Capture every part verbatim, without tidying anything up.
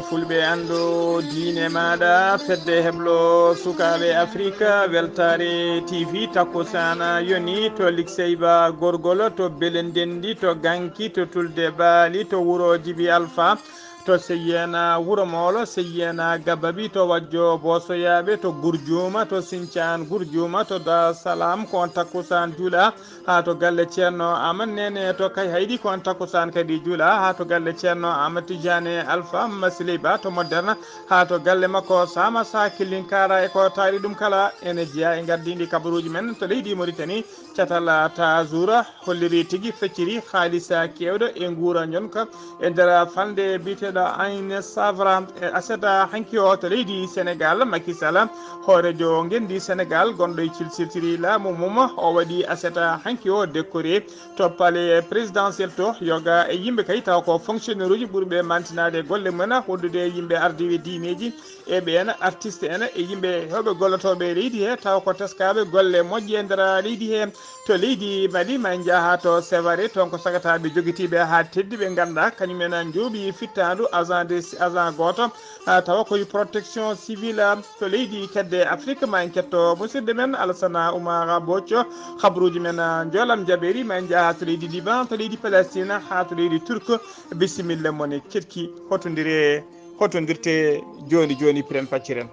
Fulɓe anndo diine maaɗa, fedde heblo sukaaɓe Afirka, weltaare T V takkusaan yoni to Likseyba Gorgol, to Belendendi, to Ganki, to Tulde Baali, to wuro Jibi Alfa, to Seyyeena Wuro Moolo, Seyyeena Gababi, to Wajjo Boosoyaaɓe, to Gurjuuma, to Sincaan Gurjuuma, to Dar Salaam, ko on takkusaan juula. Haa to galle Ceerno Aamadu Neene to Kay Hayɗi, ko on takkusaan kadi juula. Haa to galle Ceerno Aamadu Tijaani Alfa Masiliba to Modderna, haa to galle makko Saama Saakilinkara e ko taari ɗum kala. Ene jeyaa e ngardiindi kabaruuji men to leydi Moritani. Catal Taazura holliri tigi fecciri haalisa keewɗo e nguura njonka e nder falnde biyeteeɗo Ain Savra. E aset hanki o to leydi Senegal, Macky Sall, hooreejo ngenndi Senegal, gonɗo e cilsiltiri laamu mum, o waɗi aset hanki o décoré to palais présidentiel to, yoga e yimɓe kay taw ko fonctionnaire uji ɓurɓe mantinaade golle mum, wondude e yimɓe ardiiɓe diineeji, e ɓeen artiste en e yimɓe heewɓe gollotooɓe e leydi he, taw ko teskaaɓe golle moƴƴe e nder leydi he. To leydi Mali, ma en njaha to Sévaré, toon ko sagataaɓe jogitiiɓe haa teddi, ɓe ngannduɗaa kañum en njooɓi fittaandu agent de, agent gooto, ah, tawa koye protection civile, ah, to leydi kedde Afrique. Ma en ketto musidɗo men Alassane Oumar Bothio, habaruuji men, ah, njoolam jaɓeeri, ma en njaha to leydi Liban, to leydi Palestine, haa to leydi Turque. Bisimilla mon e keɗki, hotondire, hotondirte jooni jooni, piren pacciren.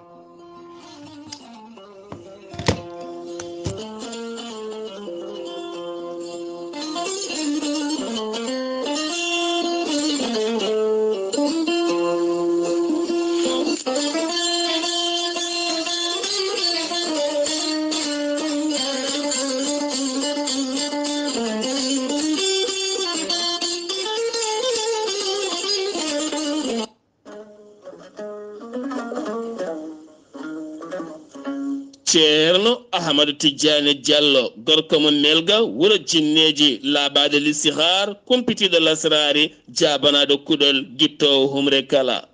Ceerno Ahmadu Tijjaani Jallo, gorko mo Melga, wuro Jinneeji, laaɓaaɗo Listixaar, kumpitiiɗo lasraari, jaabanaaɗo kuɗol, gittoowo humre kala.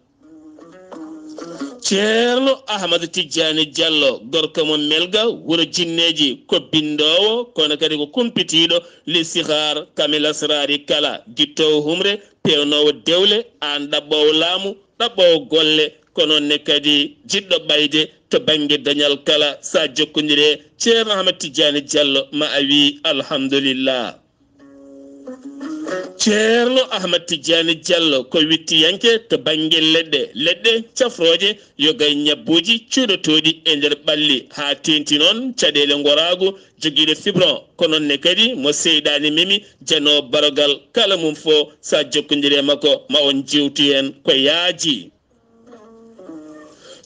Ceerno Ahmadu Tijjaani Jallo, gorko mo Melga, wuro Jinneeji, ko binndoowo, kono kadi ko kumpitiiɗo Listixaar, kame lasraari kala, gittoowo humre, peewnoowo dewle, aan ɗaɓɓoowo laamu, ɗaɓɓoowo golle, ko noon ne kadi jiɗɗo ɓayde to bannge dañal kala. So a jokkondire Ceerno Ahmad Tijjaani Jallo, ma a wii alhamdulillah. Ceerno Ahmad Tijjaani Jallo ko wittiyanke to bannge leɗɗe, leɗɗe cafrooje, yoga e ñabbuuji cuuɗotooɗi e nder ɓalli, haa teeŋti noon caɗeele ngoraagu, jogiiɗo fibron, ko noon ne kadi mo seyɗaani memi, janoowo barogal, kala mum fof, so a jokkondire e makko, ma on njeewtu heen ko yaaji.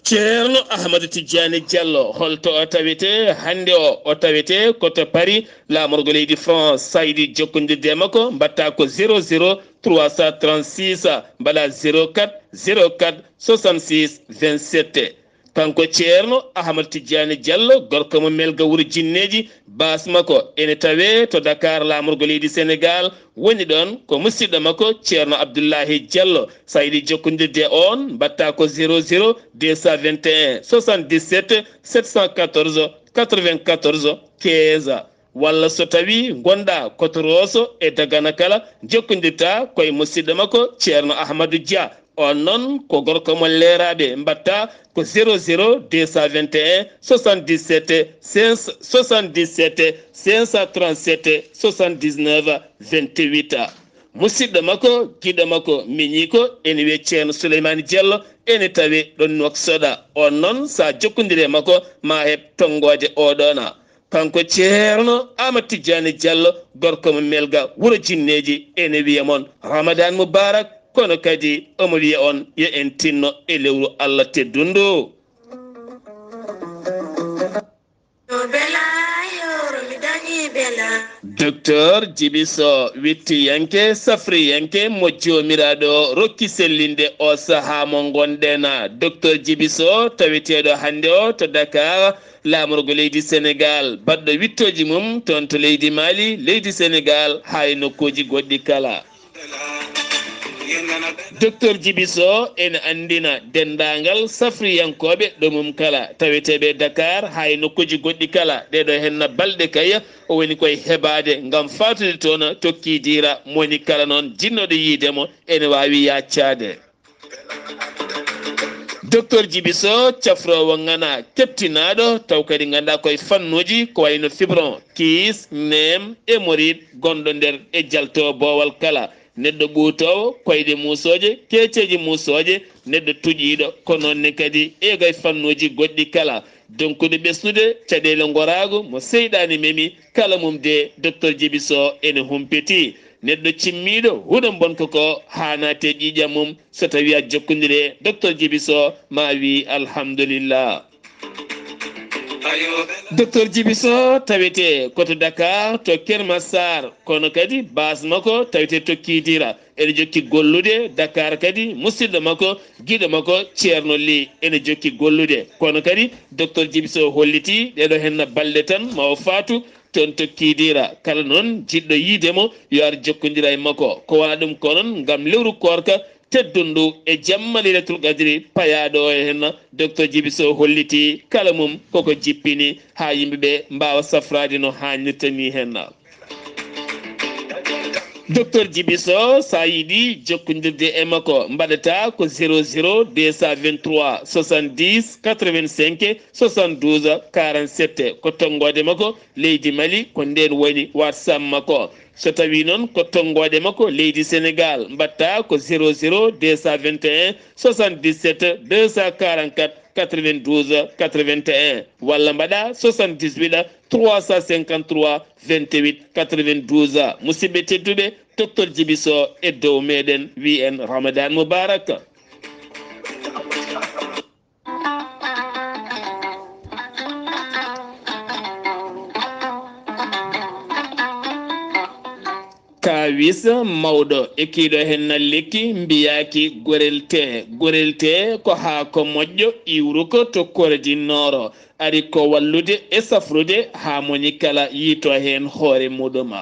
Ceerno Ahmadu Tijjaani Jallo, holto o tawetee hannde o? O tawetee ko to Paris, laamorgo leydi France. So a yiɗi jokkondirde e makko, mbaɗtaa ko zéro zéro trois cent trente-six, mbaɗaa zéro quatre zéro quatre soixante-six vingt-sept. Kanko Ceerno Ahmadu Tijjaani Jallo, gorko mo Melga, wuro Jinneeji, baas makko ene tawee to Dakar, laamorgo leydi Sénégal, woni ɗoon ko musidɗo makko Ceerno Abdullahi Jallo. So a yiɗi jokkondirde e oon, mbaɗtaa ko zéro zéro deux cent vingt et un soixante-dix-sept sept cent quatorze quatre-vingt-quatorze quinze. Walla so tawii ngonɗaa ko to Rooso e Dagana kala, jokkondirtaa ko e musidɗo makko Ceerno Ahmadu Dia. Oon noon ko gorko mo Leeraaɓe, mbaɗtaa ko zéro zéro deux cent vingt et un soixante-dix-sept cinq cent trente-sept soixante-dix-neuf vingt-huit. Musidɗo makko, giɗo makko, miñiiko, ene wiyee Ceerno Suleymaani Jallo, ene tawee ɗoon Nuwaksoda. Oon noon, so a jokkondire e makko, ma heɓ tonngooje oo ɗoon. Kanko Ceerno Ahmad Tijjaani Jallo, gorko mo Melga, wuro Jinneeji, ene wiya mon Ramadan Mubarak, kono kadi omo wiya on yo en tinno e lewru Allah teddundu. Docteur Jibi Soh, wittiyanke, safriyanke mo Joomiraaɗo rokki sellinde o sahaa mo ngonɗen. Docteur Jibi Soh, taweteeɗo hannde o to Dakar, laamorgo leydi Senegaal, baɗɗo wittooji mum toon to leydi Mali, leydi Senegaal, haa e nokkuuji goɗɗi kala. Docteur Jibi Soh ene anndina denndaangal safriyankooɓe ɗo mum kala, taweteeɓe Dakar, haa e nokkuuji goɗɗi kala. Ɗeeɗo henna balɗe kay, o woni koye hebaade ngam faatude toon, tokkidiira, mo woni kala noon jinnooɗo yiide mo, ene waawi yaaccaade. Docteur Djibi Sow, cafroowo ŋana, keɓtinaaɗo, taw kadi nganndaa koye fannuuji ko wayno fibron, kiis, neem, hémorroïde, gonɗo nder e jalto boowal kala. Neɗɗo ɓuutoowo, koyɗe muusooje, keeceeji muusooje, neɗɗo tuƴiiɗo, ko noon ne kadi eegay fannuuji goɗɗi kala. Donkude ɓesnude caɗeele ngoraagu mo seyɗaani memi, kala mum de Docteur Djibi Sow ene humpiti. Neɗɗo cimmiiɗo huɗo mbonko ko haanaate ƴiiƴam mum, so tawii a jokkondire Docteur Djibi Sow, ma wii alhamdulillah. Docteur Djibi Sow tawete ko to Dakar, to Kermassar, kono kadi base makko tawete to Kidira. Ene jokki gollude Dakar kadi, musidɗo makko, giɗo makko, Ceerno Ly, ene jokki gollude. Kono kadi, Docteur Djibi Sow holliti ɗeɗo henna balɗe tan ma o faatu, toon to Kidira. Kala noon jiɗɗo yiide mo, yo ar jokkondira e makko. Ko wona ɗum ko noon ngam lewru koorka teddundu e jamma Leylatul Qadri payaaɗo o e henna, Docteur Djibi Sow holliti kala mum koko jippini haa yimɓe ɓe mbaawa safraade no haanirta ni henna. Docteur Djibi Sow, so a yiɗi jokkondirde e makko, mbaɗata ko zéro zéro deux cent vingt-trois soixante-dix quatre-vingt-cinq soixante-douze quarante-sept. Ko tonngoode makko leydi Mali, ko ndeen woni WhatsApp makko. So tawii noon ko tonngoode makko leydi Senegaal, mbaɗta ko zéro zéro deux cent vingt et un soixante-dix-sept deux cent quarante-quatre quatre-vingt-douze quatre-vingt-un, walla mbaɗa soixante-dix-huit trois cent cinquante-trois vingt-huit quatre-vingt-douze. Musidɓe tedduɓe, Docteur Djibi Sow e dow meɗen, wi en Ramadan Mubarak. Kaawis mawɗo e kiiɗo hen na lekki mbiyaaki gorelte. Gorelte ko haako moƴƴo iwruko to Kore du Nord, ari ko wallude e safrude haa moni kala yiito heen hoore muɗum.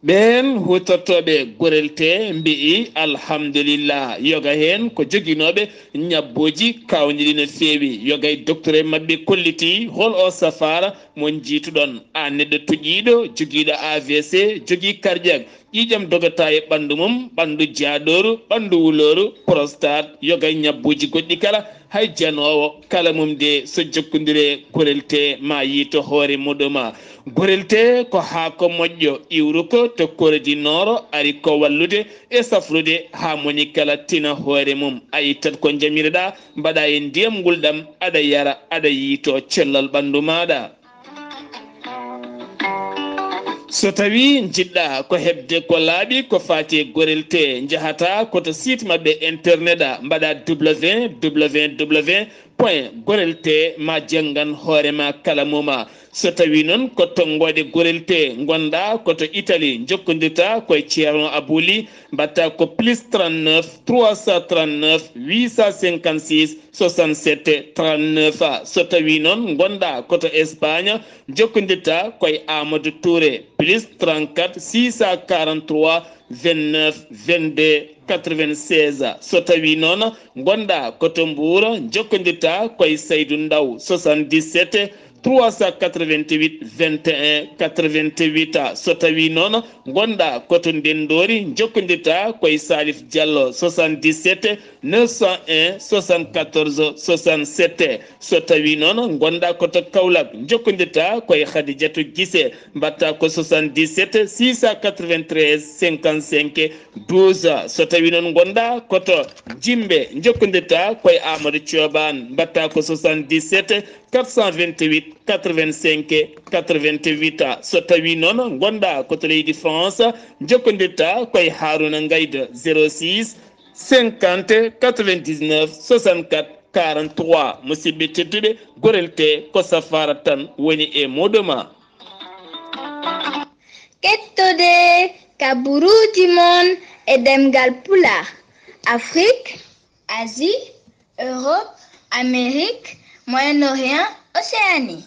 Ɓeen huutortooɓe gorelte mbi'i alhamdulillah, yoga heen ko joginooɓe ñabbuuji kaawniiɗi no feewi. Yoga e docteur maɓɓe kolliti hol o safaara mo njiituɗon. Aan neɗɗo tuƴiiɗo, jogiiɗo A V C, jogii cardiaque, ƴiiƴam dogata e ɓanndu mum, ɓanndu jaaɗooru, ɓanndu wulooru, prostate, yoga e ñabbuuji goɗɗi kala, hay janoowo kala mum de so jokkondire gorelte ma yiito hoore muɗum. Gorelte ko haako moƴƴo iwruko to Kore du Nord, ari ko wallude e safrude haa moni kala tina hoore mum. A ittat ko njamireɗaa, mbaɗa e ndiyam ngulɗam, aɗa yara, aɗa yiito cellal ɓanndu maaɗa. So tawii njiɗɗa ko heɓde ko laaɓi ko faati e gorelte, njahata ko to site maɓɓe internet, mbaɗa W W W point gorelte ma janngan hoore ma kala muma. So tawii noon ko tonngoode gorelte ngonɗa ko to Italie, njokkondirta koye Ceerno Abuli, mbaɗta ko plus trente-neuf trois cent trente-neuf huit cent cinquante-six soixante-sept trente-neuf. So tawii noon ngonɗa ko to Espagne, jokkondirta koye Amadou Touré, plus trente-quatre six cent quarante-trois vingt-neuf vingt-deux quatre-vingt-seize. So tawii noon ngonɗa ko to Mbuur, jokkondirta koye Saydu Ndaw, soixante-dix-sept trois cent quatre-vingt-huit vingt et un quatre-vingt-huit. So tawii noon ngonɗa ko to Ndenndoori, jokkondirta koye Salif Diallo, soixante-dix-sept neuf cent un soixante-quatorze soixante-sept. So tawii noon ngonɗa ko to Kaolack, jokkondirta koye Khadijatou Guissé, mbaɗta ko soixante-dix-sept six cent quatre-vingt-treize cinquante-cinq douze. So tawii noon ngonɗa ko to Jimbe, jokkondirta koye Amadou Thioban, mbaɗta ko soixante-dix-sept quatre cent vingt-huit quatre-vingt-cinq quatre-vingt-huit. So tawii noon ngonɗa ko to leydi France, jokkondirta koye Harouna Ngaïda, zéro six cinquante quatre-vingt-dix-neuf soixante-quatre quarante-trois. Musidɓe tedduɓe, gorelte ko safaara tan woni e muɗum. Kettude kabaruuji mon e ɗemngal Pulaar, Afrik, Asie, Europe, Amérique, Moyen-Orient, Océanie.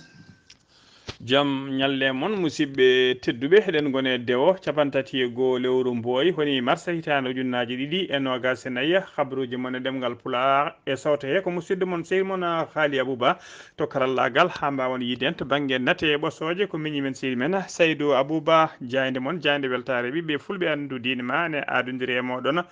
Jam ñalle mon, musidɓe tedduɓe, eɗen ngoni e dewo capantati e goo lewru Mbooy, woni mars hitaande ujunnaaji ɗiɗi e noogaas e nayi. Habaruuji mon e ɗemngal Pulaar e sawto he ko musidɗo mon, sehil mon, Haali Abuba, to karallaagal, haa mbaawon yiiden to bannge nate e ɓosooje, ko miñi men, sehil men Saydu Abuba. Jaaynde mon, jaaynde weltaare ɓiɓɓe fulɓe, anndu diine ma ne aadondiri e mooɗon.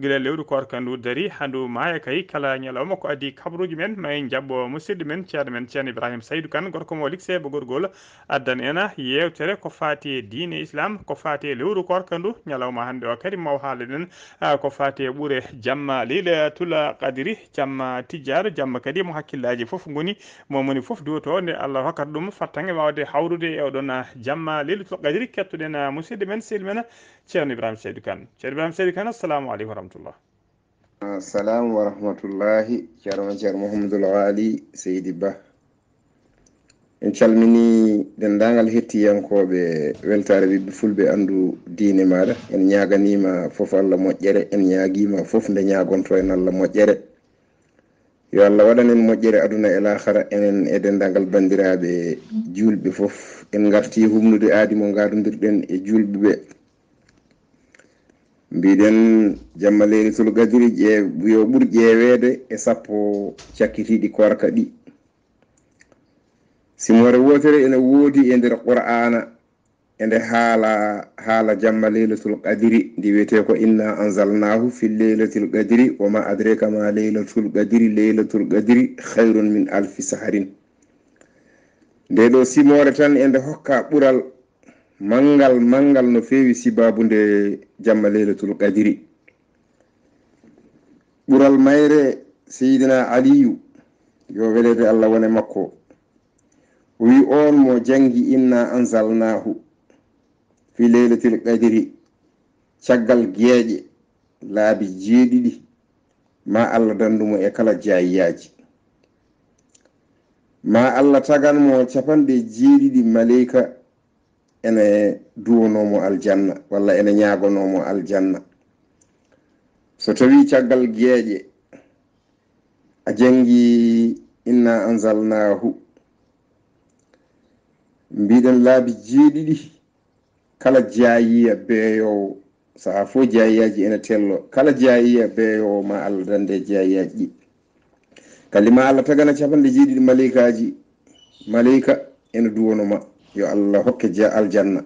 gila lewru koorka ndu dari haa ndu maaya kay kala ñalawma ko adii kabruuji men, ma en njaɓɓo musidɗo men, ceerno men, ceerno Ibrahima Saydu Kan, gorko mo Likse Bagorgol, addan en yeewtere ko faati e diine Islam, ko faati e lewru koorka ndu, ñalawma hannde o kadi maw haalaɗen, ah, ko faati e ɓure jamma Leylatul Qadri, jamma tijjaaɗo, jamma kadi mo hakkillaaji fof ngoni, mo moni fof duwoto nde Allah hokkata ɗum fattange waawde hawrude e oɗon, ah, jamma Leylatul Qadri. Kettoɗen, ah, musidɗo men, sehil men, ceerno Ibrahima Saydu Kan. Ceerno Ibrahima Saydu Kan, assalamu aleykum wa rahmatullah. Assalamu wa rahmatullahi, ceerno men, ceerno Mouhamadul Ghali Seydi Ba. En calmini denndaangal hettiyankooɓe weltaare ɓiɓɓe fulɓe anndu diine maaɗa. En ñaaganiima fof Allah moƴƴere, en ñaagiima fof nde ñaagonto en Allah moƴƴere. Yo Allah waɗan en moƴƴere aduna e laakhara, enen e denndaangal banndiraaɓe juulɓe fof. En ngartii humnude aadi mo ngaadondirɗen e juulɓe ɓe. Mbiɗen jamma Leylatul Qadri ƴee-, yo ɓur ƴeeweede e sappo cakkitiiɗi koorka ɗi. Simoore wootere ene woodi e nder Qur'aana, ende haala, haala jamma Leylatul Qadri, ndi wiyetee ko "Inna anzalnahu fi Leylatil Qadri, wa ma adreka ma Leylatul Qadri, Leylatul Qadri khayrun min alfi sahrin." Nde ɗo simoore tan ende hokka ɓural manngal, manngal no feewi sibaabu nde jamma Leylatul Qadri. Ɓural mayre, Seydina Aliyu, yo weleede Allah wone makko, o wi on mo janngi "Inna anzalnahu fi Leylatil Qadri", caggal geeƴe laabi jeeɗiɗi, ma Allah danndu mo e kala jaayiyaaji. Ma Allah tagan mo capanɗe jeeɗiɗi maleyka ene duwonoo mo aljanna, walla ene ñaagonoo mo aljanna. So tawii caggal geeƴe a janngi "Inna anzalnahu", mbiɗen laabi jeeɗiɗi, kala jaayiya beeyoowo, sahaa fof jaayiyaaji ene tello, kala jaayiya beeyoowo ma Allah dannde jaayiyaaji ɗi. Kadi ma Allah tagana capanɗe jeeɗiɗi maleykaaji, maleyka ene duwono ma, yo Allah hokke ja-, aljanna.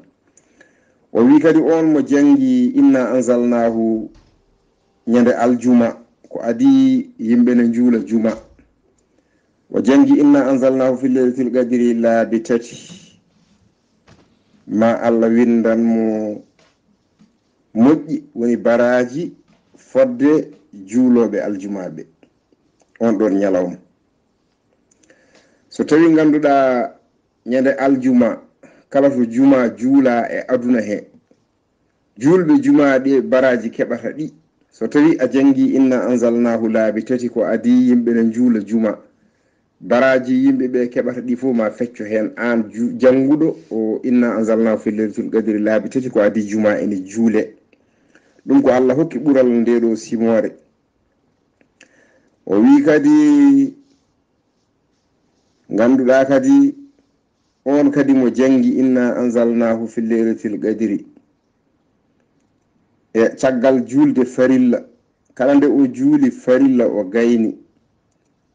O wi kadi on mo janngi "Inna anzalnahu" ñande aljuma, ko adii yimɓe ne njuula juma. O janngi "Inna anzalnahu fi Leylatil Qadri" laabi tati, ma Allah winndan mo moƴƴi, woni baraaji fodde juulooɓe aljumaaɓe on ɗon ñalawma. So tawii ngannduɗaa ñande aljuma, kala to juma juula e aduna he, juulɓe juma ɗi baraaji keɓata ɗi. So tawii a janngi "Inna anzalnahu" laabi tati, ko adii yimɓe ne njuula juma, baraaji yimɓe ɓe keɓata ɗi fof ma fecco heen. Aan ju-, jannguɗo o "Inna anzalnahu fi Leylatil Qadri" laabi tati, ko adii juma ene juule. Ɗum ko Allah hokki ɓural nde ɗo simoore. O wi kadi, ngannduɗaa kadi, on kadi mo janngi "Inna anzalnahu fi Leylatil Qadri" e caggal juulde farilla, kala nde o juuli farilla o gayni,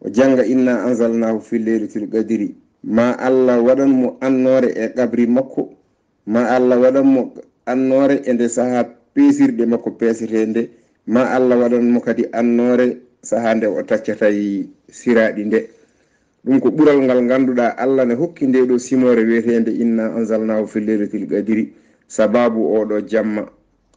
o jannga "Inna anzalnahu fi Leylatil Qadri", ma Allah waɗan mo annoore e qabri makko, ma Allah waɗan mo annoore e nde sahaa peesirɗe makko peesetee nde, ma Allah waɗan mo kadi annoore sahaa nde o taccata e siraaɗi nde. Ɗum ko ɓural ngal ngannduɗaa Allah ne hokki nde ɗo simoore wiyeteende "Inna anzalnahu fi Leylatil Qadri", sabaabu oɗo jamma.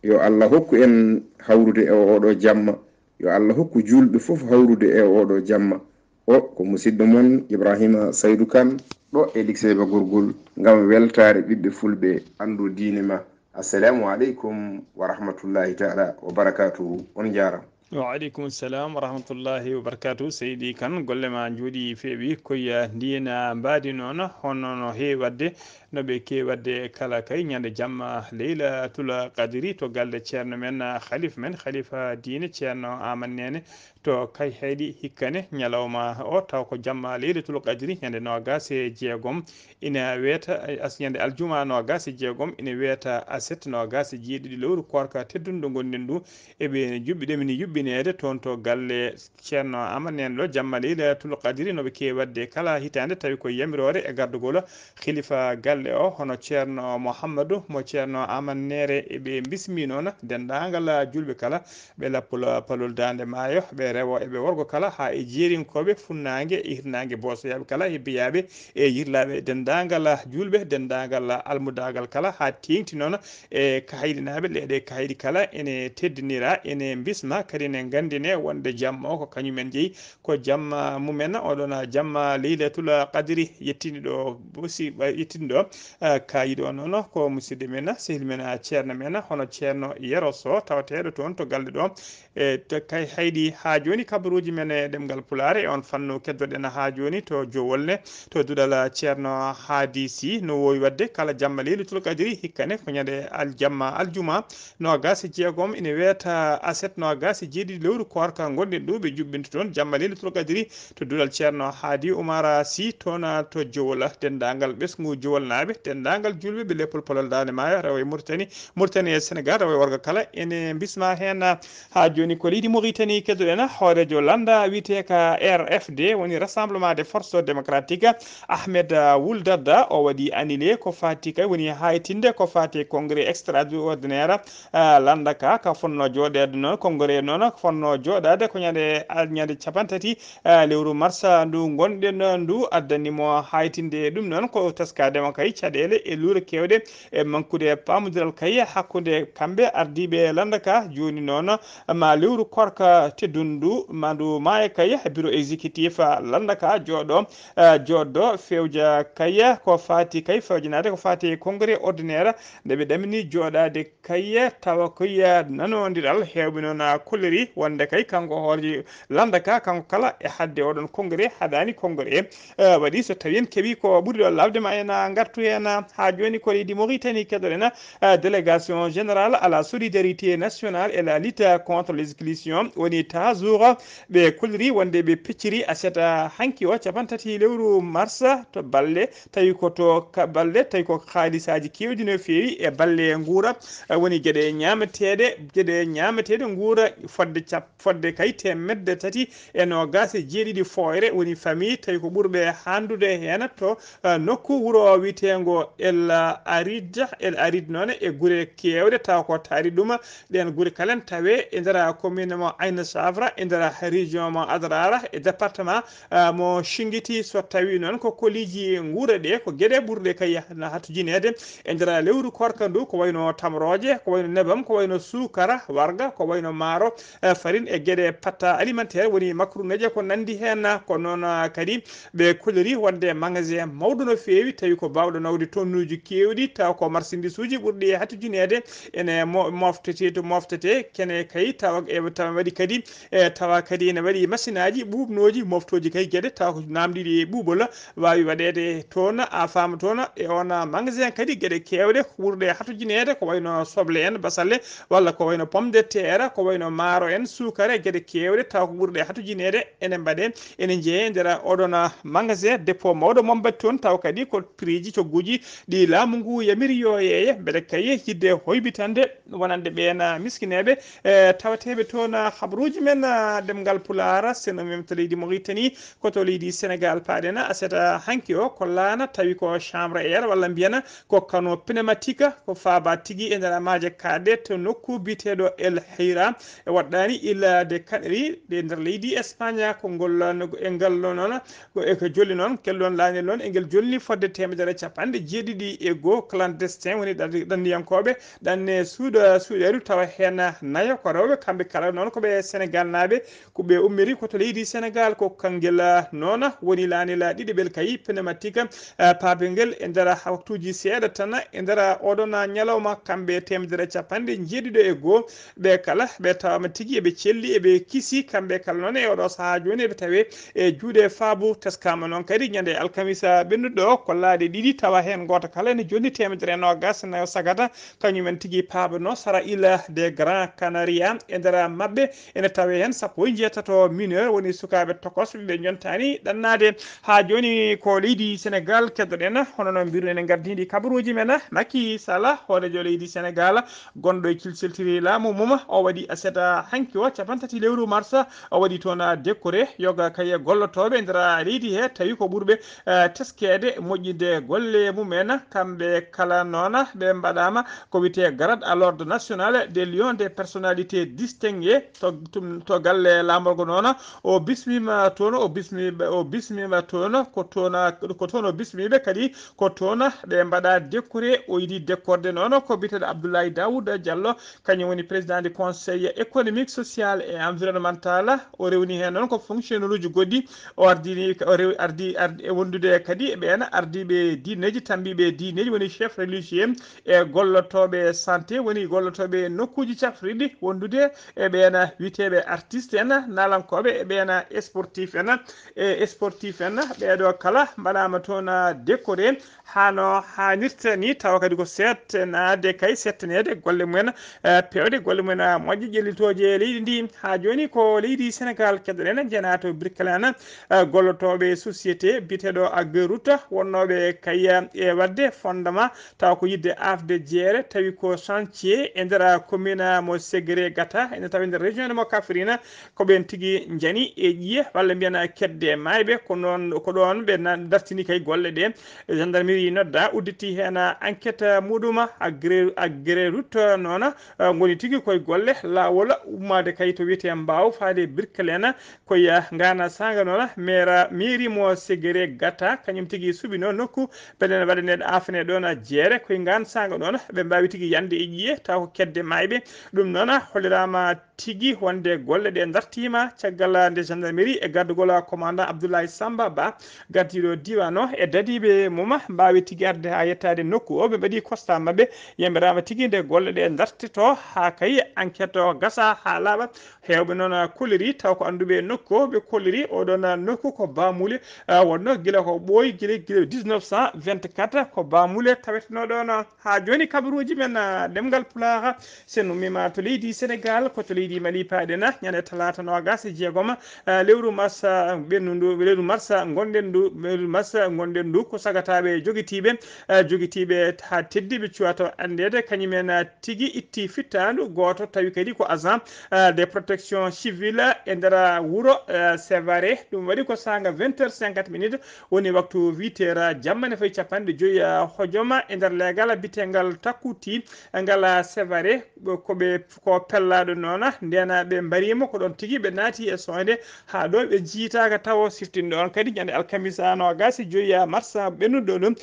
Yo Allah hokku en hawrude e oɗo jamma. Yo Allah hokku juulɓe fof hawrude e oɗo jamma. O ko musidɗo mon Ibrahima Saydu Kan, ɗo e Likseeba Gorgol, ngam weltaare ɓiɓɓe fulɓe, anndu diine ma. Assalamu aleykum wa rahmatullahi taala wa barakatuhu. On njaaraama. Wa aleykum salam wa rahmatullahi wa barakatuhu. Seydi Kan, golle ma njooɗi, feewi. Koy, eh, ndiyen, eh, mbaadi noon, hono no heewi waɗde, no ɓe keewi waɗde kala kay ñande jamma Leylatul Qadri to galle ceerno men, eh, khalifa men, khalifa diine, ceerno Aman Neene, To Kayhayɗi hikkane ñalawma o, taw ko jamma Leylatul Qadri ñande noogaas e jeegom ina weeta, as-, ñande aljuma noogaas e jeegom ina weeta aset noogaas e jeeɗiɗi lewru koorka teddundu ngonɗen ndu. Eɓe juɓɓi ɗemini yuɓɓineede toon to galle Ceerno Aman en ɗo jamma Leylatul Qadri no ɓe keewi waɗde kala hitaande, tawi ko yamiroore e gardugol khalifa galle o, hono Ceerno Mouhamadou mo Ceerno Aman Neere. Eɓe bismi noon denndaangal julɓe kala, ɓe lappol palol Daande Maayo, ɓe rewo e ɓe worgo kala, haa e jeerinkooɓe funnaange e hirnaange boosoyaaɓe kala, hebbiyaaɓe e yirlaaɓe, denndaangal juulɓe, denndaangal almudaagal kala, haa teeŋti noon e kahayɗinaaɓe, leyɗe kahayɗi kala ene teddinira, ene bisma, kadi ene nganndine wonde jamma o ko kañum en jeyi, ko jamma mumen, oɗon jamma Leylatul Qadri. Yettini ɗo, musi-, yettini ɗo, ah, kaayiɗo o noon ko musidɗo men, sehil men, ah, ceerno men, hono Ceerno Yero Sow, tawateeɗo toon to galle ɗo. E to Kayhayɗi haa jooni, kabaruuji men e ɗemngal Pulaar e on fannu keddoɗen haa jooni to Jowolne, to duɗal Ceerno Haadi Si. No woowi waɗde kala jamma Leylatul Qadri, hikka ne ko ñande aljamma, aljuma noogaas e jeegom, ina weeta aset noogaas e jeeɗiɗi lewru koorka ngonɗen ɗo, ɓe juɓɓinta toon jamma Leylatul Qadri to duɗal Ceerno Haadi Umar Si toon to Jowol. Denndaangal ɓesngu Jowolnaaɓe, denndaangal juulɓe ɓe leppol palol Daande Maayo, rewo e Mauritanie, Mauritanie e Sénégal, rewo e worgo kala, ene bisma heen. Haa jooni ko leydi Mauritanie keddoɗen, hooreejo lannda wiyetee ka R F D, woni Rassemblement des Forces Démocratiques, Ahmed, ah, Wul Dadda, o waɗi annulé ko faati kay woni haytinde ko faati e congrès extraordinaire, ah, lannda ka, ka fonnoo jooɗeede noon, congrès noon ko fonnoo jooɗaade ko ñande, ah, ñande cappanɗe tati, ah, lewru mars ndu ngonɗen ndu, addani mo haytinde ɗum noon ko teskaade mo kay caɗeele e luure keewɗe e mankude paamondiral kay hakkunde kamɓe ardiiɓe lannda ka. Jooni noon ma lewru koorka teddundu ma ndu maaya kay bureau exécutif lannda ka jooɗo, eh, jooɗo fewja kay ko faati kay fewjanaade ko faati e congrès ordinaire nde ɓe ɗamini jooɗaade kay tawa koy nanondiral heewɓe noon kolliri wonde kay kanko hooreejo lannda ka kanko kala e hadde oɗon congrès haɗaani congrès, eh, waɗi so tawi en keɓi ko ɓuri ɗo laaɓde ma en ngartu heen. Haa jooni ko leydi Mauritanie keɗoɗen, eh, délégation générale à la solidarité nationale et la lutte contre l'exclusion woni tazour ɓe kolliri wonde ɓe pecciri aset hanki o cappanɗe tati lewru mars to balle tawi ko to ka-, balle tawi ko haalisaaji keewɗi no feewi e balle nguura, eh, woni geɗe ñaameteeɗe, geɗe ñaameteeɗe nguura fodde cap-, fodde kay teemedde tati e noogaas e jeeɗiɗi fooyre woni famille, tawi ko ɓurɓe hanndude heen to, eh, nokku wuro wiyeteengo El Arid, El Arid noon e gure keewɗe tawa ko taari ɗum. Ɗeen gure kala en tawe e nder commune mo Ain Safra, e nder région mo Adrara, e département, ah, mo Shingiti. So tawi noon ko koliiji nguura ɗe, ko geɗe ɓurɗe kay na hatujineede e nder lewru koorka ndu, ko wayno tamrooje, ko wayno nebam, ko wayno suukara, warga, ko wayno maaro, eh, farine e geɗe patta alimentaire, woni makruneeje ko nanndi heen. Ko noon, ah, kadi ɓe kolliri wonde magasin mawɗo no feewi, tawi ko baawɗo nawde tonnuuji keewɗi, tawa ko marchandisuuji ɓurɗi e hatujineede ene mo-, moftetee to moftetee, kene kay tawa e tawa waɗi kadi, e tawa kadi ene waɗi masinaaji ɓuuɓnooji moftooji kay geɗe, tawa ko naamndiiɗi e ɓuuɓol waawi waɗeede toon, a faama toon e oon magasin kadi geɗe keewɗe ɓurɗe hatujineede ko wayno soble en, basalle, walla ko wayno pomme de terre, ko wayno maaro en, suukara, geɗe keewɗe tawa ko ɓurɗe hatujineede ene mbaɗe, ene njeyee nder oɗon magasin dépôt mawɗo mo mbaɗi toon, tawa kadi ko prix ji cogguuji ɗi laamu ngu yamiri yo yeeye, mbeɗa kay yiɗde hoybitande wonande ɓeen miskineeɓe, e tawateeɓe toon. Habaruuji men, ah, ɗemngal Pulaar, seno men to leydi Mauritanie, ko to leydi Sénégal paaɗen, aset hanki o kollaana tawi ko chambre air walla mbiyana ko kano pneumatique, ko faaba tigi e nder maaje kaaɗe to nokku biyeteeɗo El Hira, e waɗɗaani Île de Canaries, ɗe nder leydi Espagne, ko ngol, e ngal noon, ko e ko jolli noon, kel ɗoon laanel noon, e ngel jolni fodde teemedere e capanɗe jeeɗiɗi e goo clandestin, woni ɗan-, ɗanniyankooɓe, ɗanne suuɗa-, suuɗeeru, tawa heen nayo ko rewɓe, kamɓe kala noon ko ɓe Senegal naaɓe, ko ɓe ummiri ko to leydi Senegal, ko kangel, ah, noon woni laanel ɗiɗaɓel kay pneumatique, ah, paabengel e nder waktuuji seeɗa tan, e nder oɗon ñalawma, kamɓe teemedere e capanɗe jeeɗiɗo e goo, ɓe kala ɓe tawama tigi eɓe celli, eɓe kisi, kamɓe kala noon e oɗo sahaa jooni eɓe tawe e juuɗe faabu. Teskaama noon kadi ñande alkamisa ɓennuɗo o ko laaɗe ɗiɗi, tawa heen gooto kala ene jonni teemedere e noogas e nayo sagata, kañum en tigi paabano sara Île de Gran Canaria. E nder maɓɓe ene tawe heen sappo e jeetato mineur, woni sukaaɓe tokosɓe ɓe jontaani ɗannaade. Haa jooni ko leydi Senegal keddoɗen, hono no mbiruɗen e ngardiindi kabaruuji men. Macky Sall, hooreejo leydi Senegal, gonɗo e cilsiltiri laamu mum, o waɗi aset hanki o, capanɗe tati lewru mars, o waɗi toon décret yoga kaye gollotooɓe e nder leydi he, tawi ko ɓurɓe, eh, teskeede moƴƴinde golle mum en. Kamɓe kala noon ɓe mbaɗaama ko wiyetee grade à l'ordre national des lions des personnalités distinguées to, tum, to galle laamorgo noon. O bismiima toon, o bismiiɓe, o bismiima toon, ko toon, ko toon o bismiiɓe kadi, ko toon ɓe mbaɗa décoré, o yiɗi décoré noon ko biyeteeɗo Abdoulaye Daouda Diallo, kañum woni président du conseil économique, social et environnemental. O rewni heen noon ko fonctionnaire uji goɗɗi, o ardini, o rew-, ardi, ardi e wondude kadi e ɓeen ardiiɓe diineeji, tambiiɓe diineeji, woni chef religieux, e gollotooɓe santé, woni gollotooɓe nokkuuji cafriɗi, wondude e ɓeen wiyeteeɓe artiste en, naalankooɓe e ɓeen sportif en, e sportif en, ɓeeɗo kala mbaɗaama toon décoré hano haanirta ni, tawa kadi ko settanaade kay, settaneede golle mumen, eh, peewde golle mumen, eh, moƴƴe ƴellitooje e leydi ndi. Haa jooni ko leydi Senegal keddoɗen, njenaa to Birkelane, eh, gollotooɓe société biyeteeɗo Ageroute, wonnooɓe kay, eh, e waɗde fondement, tawa ko yiɗde aafde jeere, tawi ko chantier e nder commune mo Séguéré Gata, ene tawa e nder région de mo Kaffrine, ko ɓeen tigi njani e ƴiye, walla mbiyen kedde maayɓe, ko noon, ko ɗoon ɓe na-, dartini kay golle ɗe. Gendarmerie nodda, udditi heen enquête muɗum, Agré-, Ageroute noon, eh, ngoni tigi koye golle laawol, ummaade kay to wiyetee Mbaaw faade Birkelane, koye, eh, ngaana saanga noon, maire, mairie mo Séguéré Gata, kañum tigi suɓino nokku, mbeɗen waɗaneede aafane ɗoon jeere, koye ngaan saanga ɗoon, ɓe mbaawi tigi yande e ƴiye, taw ko kedde maayɓe. Ɗum noon holliraama tigi wonde golle ɗe dartiima caggal nde gendarmerie e gardugol commandant Abdoulaye Samba Ba, gardiiɗo diiwaan o e dadiiɓe mum mbaawi tigi arde haa yettaade nokku o. Ɓe mbaɗi constat maɓɓe, yamiraama tigi nde golle ɗe dartito haa kay enquête o gasa haa laaɓa. Heewɓe noon kolliri taw ko annduɓe nokku o, ɓe kolliri oɗon nokku ko Bamule, ah, wonno gila ko ɓooyi, gila, gila dix-neuf cent vingt-quatre ko Bamule taweteno ɗoon. Haa jooni kabaruuji men, ah, ɗemngal Pulaar, so en ummiima to leydi Senegal, ko to leydi Mali paaɗen, ñande talaata noogaas e jeegom, ah, lewru mars, ah, ɓennudu, lewru mars ngonɗen ndu, lewru mars ngonɗen ndu, ko sagataaɓe jogitiiɓe, ah, jogitiiɓe haa teddi ɓe cuwaa to anndeede, kañum en, ah, tigi itti fittaandu gooto, tawi kadi ko agent, ah, de protection civile e nder wuro, ah, Sévaré. Ɗum waɗi ko saanga vingt heures cinquante minutes, woni waktu huit heures jamma, ne fayi capanɗe joyi, ah, hojoma e nder leegal bitengal Takuti, ngal, ah, Sévaré, ko ɓe, ko pellaaɗo noon, ndeen ɓe mbariima ko ɗoon tigi ɓe naati e soonde, haa ɗo ɓe njiytaaka tawo siftinɗo on kadi ñande alkamisa noogaas e joyi mars ɓennuɗo ɗum.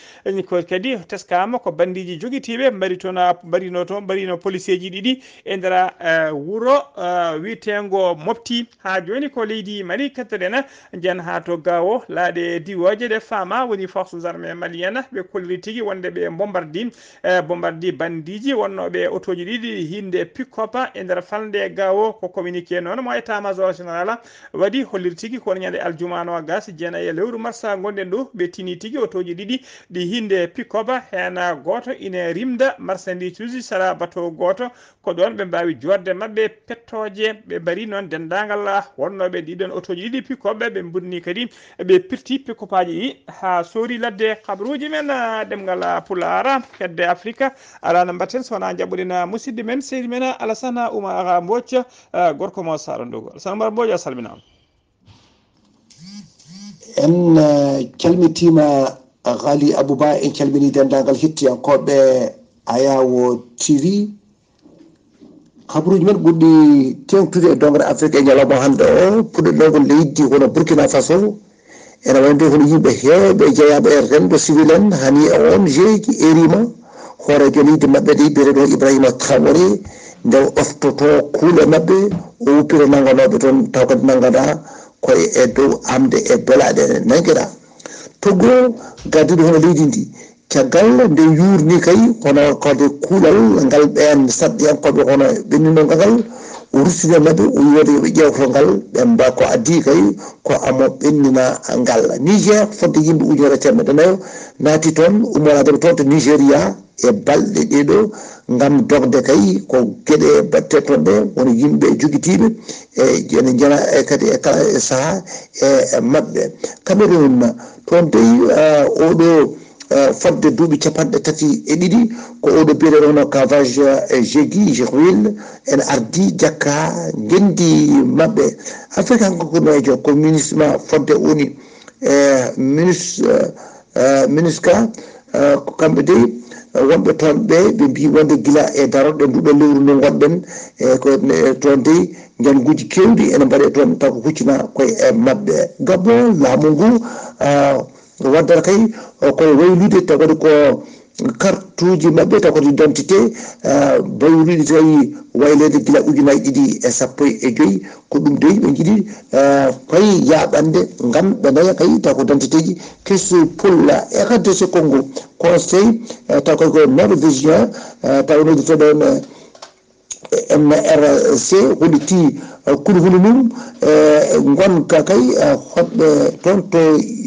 Ko kadi teskaama ko bandiiji jogitiiɓe mbari toon, mbarino toon, mbarino poliseeji ɗiɗi e nder, eh, wuro, eh, wiyeteengo Mopti. Haa jooni ko leydi Mali kettoɗen, njen haa to Gaawo, laaɗe diwooje ɗe faama woni forces armées maliennes, ɓe kolliri tigi wonde ɓe mbombardii, eh, mbombardii bandiiji wonnooɓe otooji ɗiɗi hinnde pick-up e nder falnde Gaawo. Ko communiqué noon mo état-major général waɗi, holliri tigi ko won ñande aljuma noogaas e jeenayi e lewru mars ngonɗen ɗo, ɓe tini tigi otooji ɗiɗi ɗi hinnde pick-up, heen gooto ine rimda marsandiisuuji sara bato gooto. Ko ɗoon ɓe mbaawi joorde maɓɓe pettooje. Ɓe mbari noon denndaangal wonnooɓe ɗiɗon otooji ɗiɗi pick-up, ɓe mbonni kadi, ɓe pirti pick-upaaji ɗi haa soori ladde. Kabaruuji men, ah, ɗemngal, ah, Pulaar, hedde Afrika, alaa no mbaɗten so wonaa njaɓɓuɗen, ah, musidɗo men, seydi men, ah, Alassane Oumar Mbodj, ah, gorko mo Saara Ndugu. Alassane Oumar Mbodj, a salminaama. En, eh, calmitiima, Ghali Abouba, en calminii denndaangal hettiyankooɓe Ayawo T V. Kabaruuji men ɓurɗi teeŋtude e doŋre Afrik e ñalawma hannde o, puɗɗo ɗon ko leydi hono Burkina Faso. Ene wayno hono yimɓe heewɓe jeyaaɓe e renndo civil en, hani e O N G ji, eriima hooreejo leydi maɓɓe ɗi, biyeteeɗo Ibrahima Traoré, nde o ɗoftoto kuule maɓɓe, o wuppita nannganooɓe toon, taw kadi nannganɗaa ko e dow amde e belaaɗe nanngeɗaa. Togo, gardiiɗo hono leydi ndi, caggal nde yuurni kay hono kadi kuulal ngal ɓeen sarɗiyankooɓe hono ɓenninol ngal, o ruttina maɓɓe, o wi'oɓe yo ɓe ƴeew to ngal, ɓe mba ko addi kay ko amo ɓennina ngal. Niger, fodde yimɓe ujunere e teemedde nayo naati toon, ummoraadeɓe toon to Nigeria e balɗe ɗee ɗo, ngam dogde kay ko geɗe baɗte toon ɗe, woni yimɓe jogitiiɓe, e ene njana e kadi e kala e sahaa e, e maɓɓe. Cameroun, toon dey, ah, oɗo, ah, fodde duuɓi capanɗe tati e ɗiɗi, ko oɗo biyeteeɗo hono Cavage, eh, Jegi, Jehuil, ene ardi jakka ngenndi maɓɓe. Afrik hanko ko noyjo, ko MINUSMA fodde woni, eh, minus, eh, eh, MINUSCA, eh, ko kamɓe dey, eh, wonɓe toon ɓe, ɓe mbii wonde gila e darorɗe nduɗo lewru ndu ngonɗen, e ko, eh, toon dey, njannguuji keewɗi ene mbaɗe toon, taw ko huccina koye e maɓɓe. Gabon, laamu ngu, ah, waddata kay, eh, koye waylude, taw kadi ko kartuuji maɓɓe, taw kadi d'identité, eh, bayruɗi tawi wayleede gila ujunaaji ɗiɗi e sappo e joyi. Ko ɗum dey ɓe njiɗi, eh, fay yaaɓande ngam ɓe ndaña kay taw ko d'identité ji kesu pulla. R D C Congo, conseil, eh, taw kay ko norvégien, eh, taw noddirteɗo on, eh, M R C holliti, eh, kulhuli mum, eh, ngonka kay, eh, hoɗɓe toon to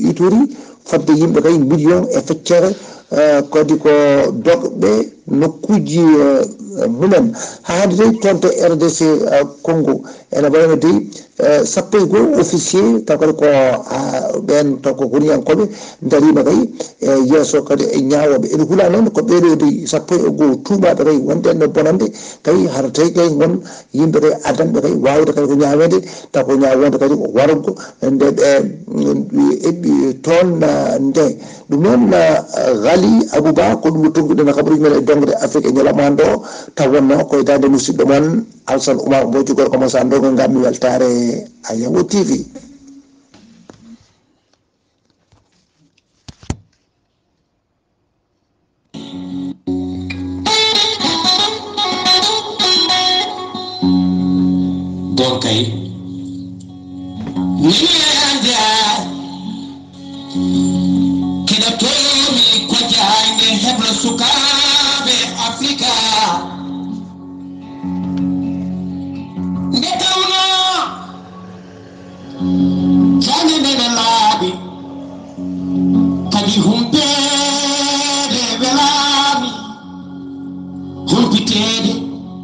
Ituri fodde yimɓe kay million e feccere, eh, kadi ko dogɓe nokkuuji, eh, mumen. Haa hannde dey toon to R D C, eh, Congo ene wayno dey, eh, sappo e goo officier, taw kadi ko, ah, ɓeen taw ko huniyankooɓe ndariima kay, eh, yeeso kadi e ñaawooɓe. Ene hula noon ko ɓeeɗo dey sappo e goo tuumaaɓe kay wonde ene bonande kay, hara tawi kay ngon yimɓe kay adanɓe kay waawde kadi ko ñaaweede, taw ko ñaawonde kadi ko wargo nde ɓe, mm, eɓɓi toon, ah, nde. Ɗum noon, ah, Ghali Abouba, ko ɗum ɗo tonnguɗen e kabaruuji men e dongde Afrique e ñalawma hannde o, taw wonno ko e daande musidɗo mon Alsan Oumar Mbodji, gorko mo Sandogo, ngam mi weltaare Ayawo T V. Gonkay. Niyanja. Kiɗa toomi ko jaayde heblo sukaaɓe Afrika. Nde tawnoo Jande nene laaɓi, kadi humpeede welaani, humpiteede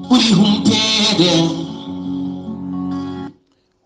ɓuri humpeede.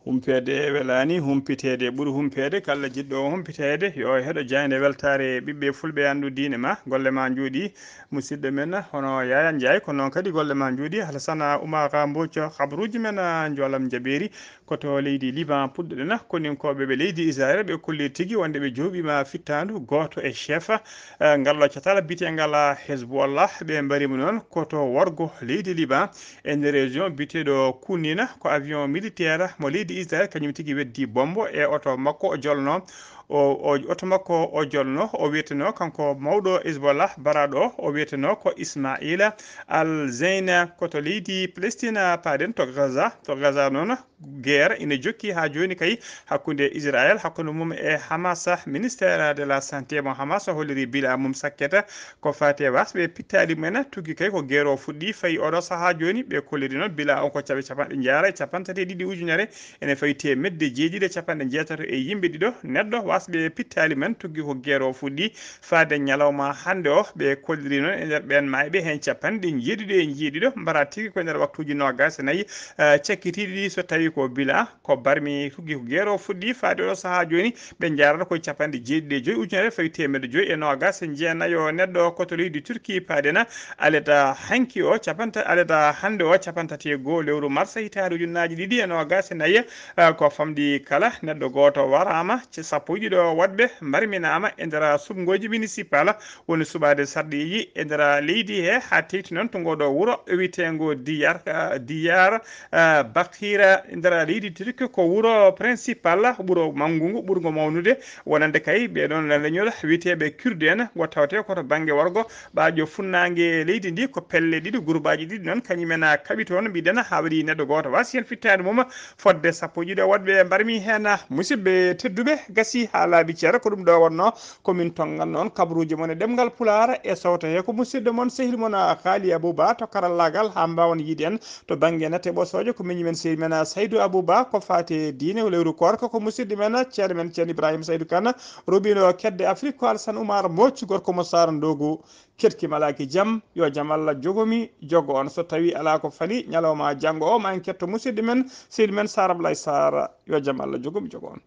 Humpeede welaani, humpiteede ɓuri humpeede. Kala jiɗɗo humpiteede, yo heɗo jaaynde weltaare ɓiɓɓe fulɓe, anndu diine ma, golle ma njooɗi, musidɗo men, hono Yaya Ndiaye, ko noon kadi golle ma njooɗi, Alasana Oumar Mbodj, kabaruuji men, njoolam njaɓeeri. Ko to leydi Liban puɗɗoɗen, koninkooɓe ɓe leydi Israel, ɓe kolli tigi wonde ɓe jooɓiima fittaandu gooto e chef, eh, ngal ɗo catal biyetengal Hezbollah. Ɓe mbariima noon ko to worgo leydi Liban, e nder région biyeteeɗo Kunina, ko avion militaire mo leydi Israel, kañum tigi weddi bombo e oto makko o jolno. O, o, oto makko o jolno, o wiyeteno kanko mawɗo Hezbollah baraaɗo o, o wiyeteno ko Ismaila Al Zeyna, ko to leydi Palestine paaɗen to Gaza. To Gaza noon, guerre ina jokki haa jooni kay hakkunde Israel, hakkunde mum e Hamas. Ministère de la Santé mo Hamas holliri bilan mum sakkete ko faati e wasɓe pittaali mumen. Tuggi kay ko guerre o fuɗɗi, fayi oɗo sahaa jooni. Ɓe kolliri noon bilan o ko caɓe capanɗe jeetati e capanɗe tati e ɗiɗi ujunere, ene fayi teemedde jeeɗiɗi e capanɗe jeetato e yimɓe ɗiɗo neɗɗo wasɓe pittaali mumen. Tuggi ko guerre o fuɗɗi faade ñalawma hannde o. Ɓe kolliri noon e nder ɓeen maayɓe heen capanɗe jeeɗiɗo e jeeɗiɗo, mbara tigi ko e nder waktuuji noogaas e nayi, eh, cakkitiiɗi ɗi, so tawi ko bilan ko barmi. Tuggi ko guerre o fuɗɗi faade o sahaa jooni, ɓe njaarata koye capanɗe jeeɗiɗi e joyi ujunere fayi teemedde joyi e noogaas e jeenayo neɗɗo. Ko to leydi Turki paaɗen, aleta hanki o capanta-, aleta hannde o capantati e goo lewru mars hitaande ujunnaaji ɗiɗi e noogaas e nayi, eh, ko famɗi kala neɗɗo gooto waraama, ce-, sappo e ɗiɗo waɗɓe mbarminaama e nder suɓngooji municipal, woni suɓaade sarɗiiji e nder leydi he, haa teyti noon to ngooɗo wuro wiyeteengo Diyar, eh, Diyar, eh, Bakira, e nder leydi Turki, ko wuro principal, wuro manngungu, ɓurngo mawnude, wonande kay ɓee ɗoon leñol wiyeteeɓe Kurde en, ngo tawetee ko to bannge worgo ɓaajo funnaange leydi ndi. Ko pelle ɗiɗi, gurbaaji ɗiɗi noon, kañum en kaɓi toon, mbiɗen, haa waɗi neɗɗo gooto waasi heen fittaandu mum. Fodde sappo e ɗiɗo waɗɓe mbarmi heen. Musidɓe tedduɓe, gasi Haa laabi ceer, ko ɗum ɗo wonno ko min tonngan noon kabaruuji mon e ɗemngal Pulaar e sowto he ko musidɗo mon, sehil mon, a, Haali Abuba to karallaagal, haa mbaawen yiide en to bannge nate ɓosooje. Ko miñi men sehil men, a, Saydu Abuba, ko faati e diine o lewru koorka, ko musidɗo men, ceerno men, ceerno Ibrahima Saydu Kan, Robino Kedde Afrik, ko Alsan Umar Mooccu, gorko mo Saara Ndoogu, keɗki malaaki jam, yo jam Allah jogomi jogo on. So tawii alaa ko fali ñalawma janngo o, ma en ketto musidɗo men, sehil men Saar Ablaye Saar, yo jam Allah jogomi jogo on.